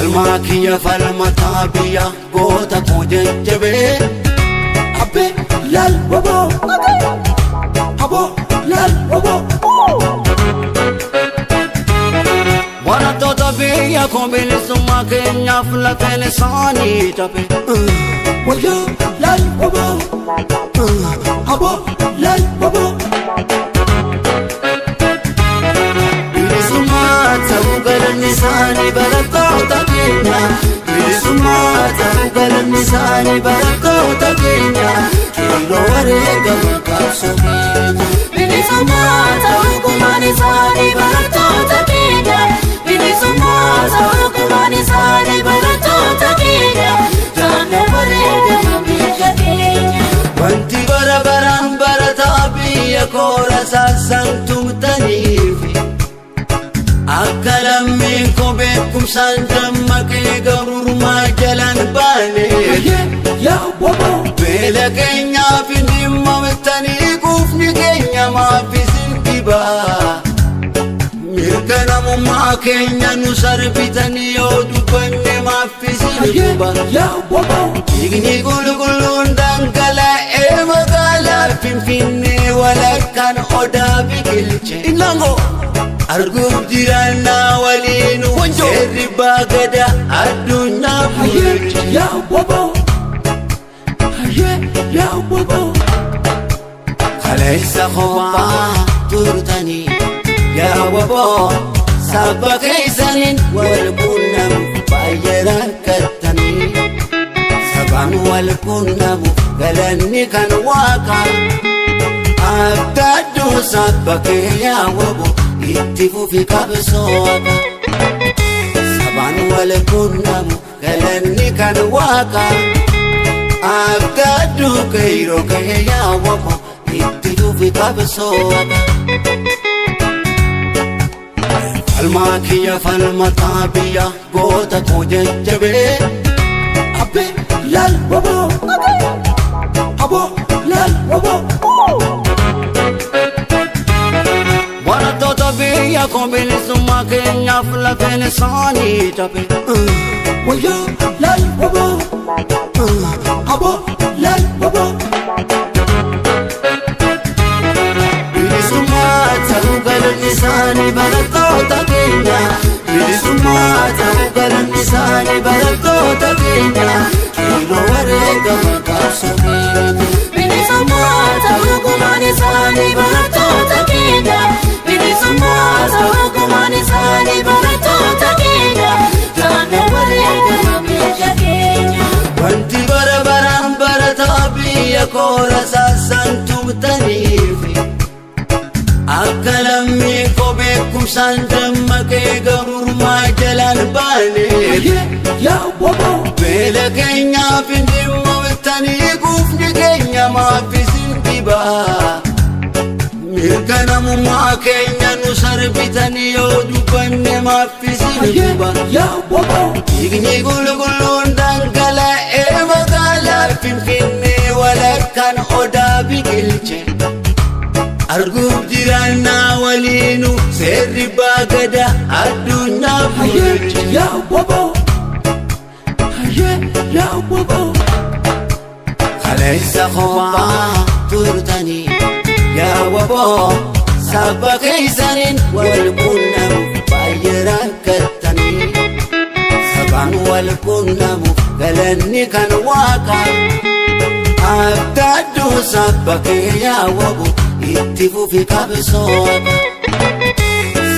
Falmaa kiyya falmataa biyya goota koo jajjabee. Abbee laal waboo. Aboo laal waboo. Barattoota biyya koo bilisummaa keenyaaf lafeen isaanii cabe. Wayyoo laal waboo. Aboo laal waboo. Bilisummaa ta'uu galanni isaanii barattoota keenya. Bilisummaa ta'uu galanni isaanii barattoota keenya. Qeerroo wareegama qabsoo keenya. Bilisummaa ta'uu gumaan isaanii barattoota keenya. Bilisummaa ta'uu gumaan isaanii barattoota keenya. Jaanna wareegama biyya keenya. Wanti bara baraan barataa biyya koora saasaan tumtaniif akka lammiin koo beekumsaan dammaqee gabrummaa jalaan baane. Beela keenyaaf hin dhimmamitanii quufni keenya maaf isin dhibaa. Mirga namummaa keenya nu sarbitanii yoo dubbanne maaf isin dhiba. Dhiigni qulqulluun dhangala'ee magaalaa Finfinnee walakkaan odaa biqilche. Inango. Arguuf jiraannaa waliinu seerri baagada addunyaa bulche. Kaleessa kophaa turtanii yaa waboo saba keessaniin wal quunnamuuf baay'ee rakkattanii. Sabaan wal quunnamu galanni kan waaqaa. Abdadduu saba kee yaa waboo itti fufi qabsoo haqa. Sabaan wal quunnamu galanni kan waaqaa. Abdadduu qeerroo kee yaa waboo itti fufi qabsoo haqa. Falmaa kiyya falmataa biyya goota koo jajjabee. Abbee laal waboo. Aboo laal waboo. Barattoota biyya koo bilisummaa keenyaaf lafeen isaanii cabe. Wayyoo laal waboo. Aboo laal waboo. Bilisummaa ta'uu galanni isaanii barattoota keenya. Bilisummaa ta'uu galanni isaanii barattoota keenya. Qeerroo wareegama qabsoo keenya. Bilisummaa ta'uu gumaan isaanii barattoota keenya. Bilisummaa ta'uu gumaan isaanii barattoota keenya. Jaanna wareegama biyya keenya. Wanti bara baraan barataa biyya koora saasaan tumtaniif akka lammii koo beekumsaan dammaqee gabrummaa jalaan baane. Beela keenyaaf hin dhimmamitanii quufni keenya maaf isin dhibaa. Mirga namummaa keenya nu sarbitanii yoo dubbanne maaf isin dhiba. Dhiigni qulqulluun dhangala'ee magaalaa Finfinnee walakkaan odaa biqilche. Arguuf jiraannaa waliinu seerri baagada addunyaa bulche. Kaleessa kophaa turtanii yaa waboo saba keessaniin wal quunnamuuf baay'ee rakkattanii. Sabaan wal quunnamuuf galanni kan waaqaa. Abdadduu saba kee yaa waboo itti fufi qabsoo haqa.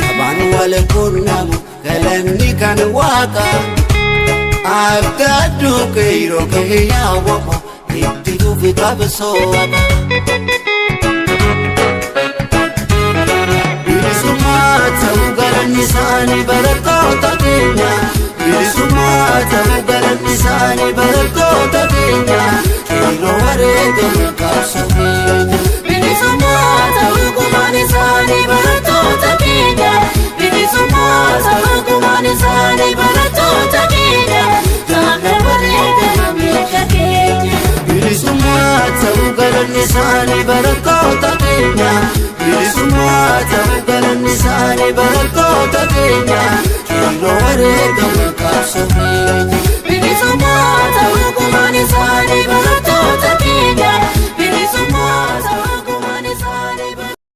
Sabaan wal quunnamu galanni kan waaqaa. Abdadduu qeerroo kee yaa waboo itti fufi qabsoo haqa. Bilisummaa ta'uu galanni isaanii barattoota keenya. Bilisummaa ta'uu galanni isaanii barattoota keenya. Qeerroo wareegama qabsoo keenya. Bilisummaa ta'uu gumaan isaanii barattoota keenya. Bilisummaa ta'uu gumaan isaanii barattoota keenya. Jaanna wareegama biyya keenya. Bilisummaa ta'uu galanni isaanii barattoota keenya. Bilisummaa ta'uu galanni isaanii barattoota keenya. Qeerroo wareegama.